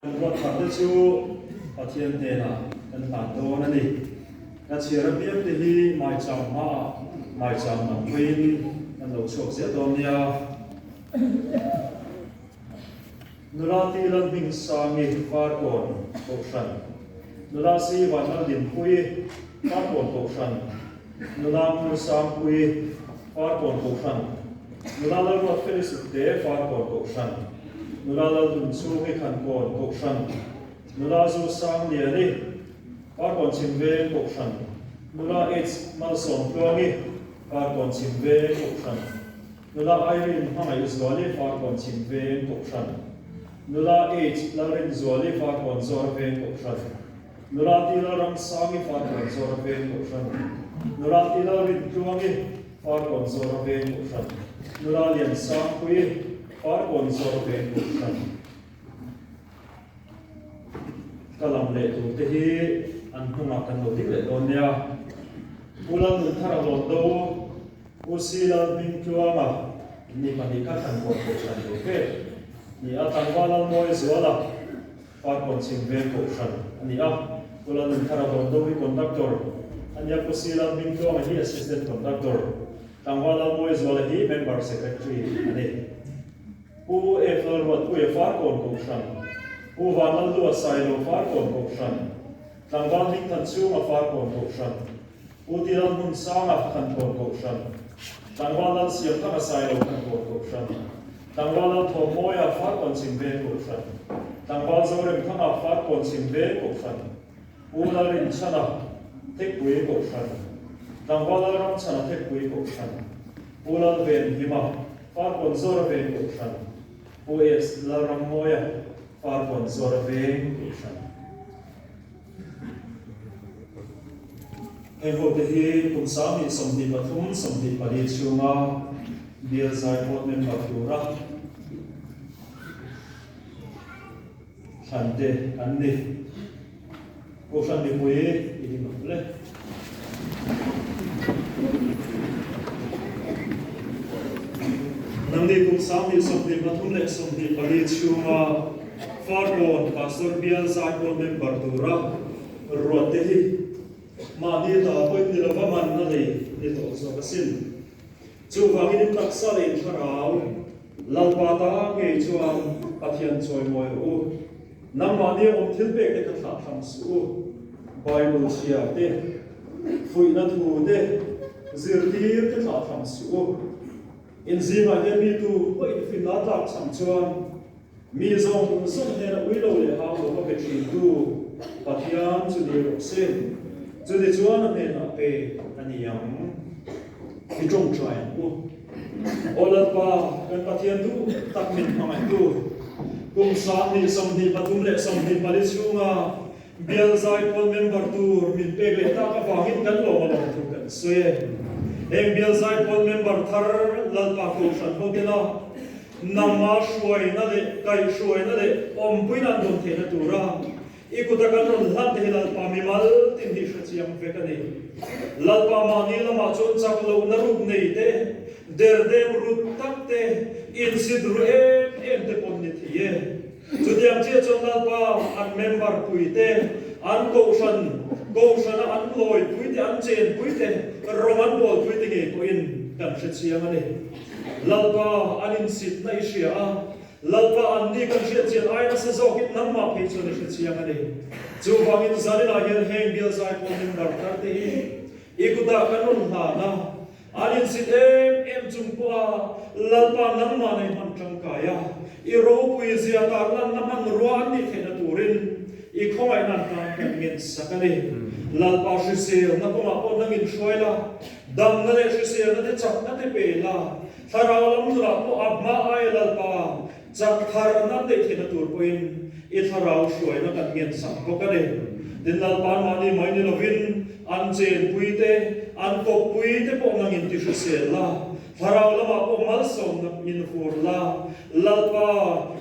Kan ruat thar te chu Pathian hnenah kan hlan dawn a ni. Ka chhiar apiang te hi maicham hmaah maicham lam hawiin kan lo chhuak zel dawn nia. Nula Ti Lalhmingsangi Farkawn Kohhran, Nula Si Vanlaldinpuii Farkawn Kohhran, Nula Ngursangpuii Farkawn Kohhran, Nula Lalruatfeli Sukte Farkawn Kohhran, Nula Laldunchhungi Khankawn Kohhran, Nula Zu Sangliani Farkawn Chhimveng Kohhran, Nula H Malsawmtluangi Farkawn Chhimveng Kohhran, Nula Irene Hmangaihzuali Farkawn Chhimveng Kohhran, Nula H Lalrinzuali Farkawn Zawrveng Kohhran, Nula Ti Lalramsangi Farkawn Zawrveng Kohhran, Nula Ti Lalrintluangi Farkawn Zawra Veng Kohhran, Nula Liansangpuii, Farkawn Zawra Veng Kohhran. Ka lam leh tur te hi an hnungah kan lo ding leh dawn nia. Pu Lalnunthara Lawndo, Pu Si Lalhmingtluanga, ni pahnihkha Thlankawn Kohhran ve ve ni a, Tlangval Lalmawizuala, Farkawn Chhim Veng Kohhran a ni a, Pu Lalnunthara Lawndo hi Conductor a ni a, Pu Sila Hmingtluanga hi Assistant Conductor, Tlangval Lalmawizuala hi Member Secretary a ni. Pu F Lalruatpuia Farkawn Kohhran, Pu Vanlalhlua Sailo Farkawn Kohhran, Tlangval Hmingthanchhunga Farkawn Kohhran, Pu Ti Lalhmunsanga Khankawn Kohhran, Tlangval Lalsiamthanga Sailo Khankawn Kohhran, Tlangval Lalthawmmawia Farkawn Chhim Veng Kohhran, Tlangval Zoremthanga Farkawn Chhim Veng Kohhran, Pu Lalrinchhana Thekpui Kohhran, Tlangval Lalramchhana Thekpui Kohhran, Pu Lalvenhima Farkawn Zawra Veng Kohhran, Pu S Lalrammawia Farkawn Zawra Veng Kohhran. Heng hote hi kum 2023, 24 chhunga Bial Zaipawl member tura thlan te an ni. Kohhran mipui i ding ang le. Nangni kum 2023 leh 24 chhunga Farkawn Pastor Bial Zaipawl member tura ruat te hi mahni ta pawhin ni lova man a nei ni tawh zawk asin. Chuvangin in taksa leh in thlarau Lalpa ta ngei chuan Pathian chawimawi rawh u. Nangmahni awm thil pek te kha thlah tham suh u. Bible chhiar te, fuihna thu te, zirtir te thlah tham suh u. In zingah hian mi tu pawh in finna tlak cham chuan mi zawng zawng hnena ui lo leh hau lo va pe thintu Pathian chu ni rawh se. Chutichuan a hnenah pe a ni ang. I tawngtai ang u. Aw Lalpa, kan Pathian duh tak min hmangaihtu, kum 2023 leh 24 chhunga Bial Zaipawl member tur min pek leh tak avangin kan lawm a lawm thu kan sawi e. Heng Bial Zaipawl member thar Lalpa Kohhran hotela nangma hruaina leh kaihhruaina leh awmpuina an dawn theihna tura I kuta kan rawn hlan te hi Lalpa mimal tin hi hre chiang vek a ni. Lalpa mahni lamah chuan chak lohna ruk nei te, derdem rut tak te, insit ru em em te pawn ni thei e. Chutiang chiah chuan Lalpa an member pui te, an kohhran, kohhrana an lawi pui te, an chen pui te, rawng an bawl pui te ngei pawhin kan hre chiang a ni. Lalpa an insitna i hria a, Lalpa an ni kan hriat chian ai nasa zawkin nangmah phei chuan i hre chiang a ni. Chuvangin zaninah hian heng bial zaipawl member thar te hi i kutah kan rawn hlan a, an insit em em chung pawha Lalpa nangmah nei hman tangkai a, i ropui zia tarlanna hmanrua an nih theihna turin i khawngaihna an tan kan ngensak a ni. Lalpa hriselna kawngah pawh nangin hruai la, damna leh hriselna te chakna te pe la, Thlarau lam nunah pawh a hma aia Lalpa chak thar nan neih theihna tur pawhin i thlarau hruaina kan ngensak bawk a ni. Tin, Lalpa'n mahni mai ni lovin an chenpui te, an kawppui te pawh nangin ti hrisel la, thlarau lamah pawh malsawmna in fur la, Lalpa,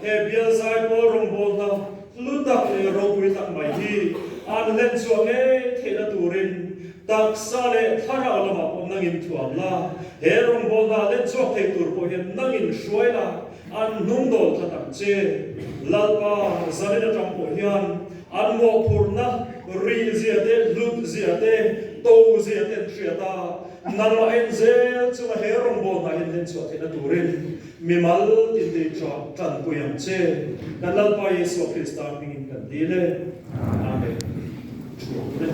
he bial zaipawl rawngbawlna hlu tak leh ropui tak mai hi an hlen chhuah ngei theihna turin Taksa leh thlarau lamah pawh nangin thuam la, he rawngbawlna len chhuak thei tur pawh hian nangin hruai la. An hnung dawl tlat ang che. Lalpa, zanin atang pawh hian an mawhphurhna rih zia te, hlut zia te, to zia te an hriat a, nangmah en zel chunga he rawngbâwl hna hian hlen chhuah theihna turin mimal tinte tha tanpui ang che. Kan Lalpa Isua Krista hmingin kan dil e. Amen. Thuam le.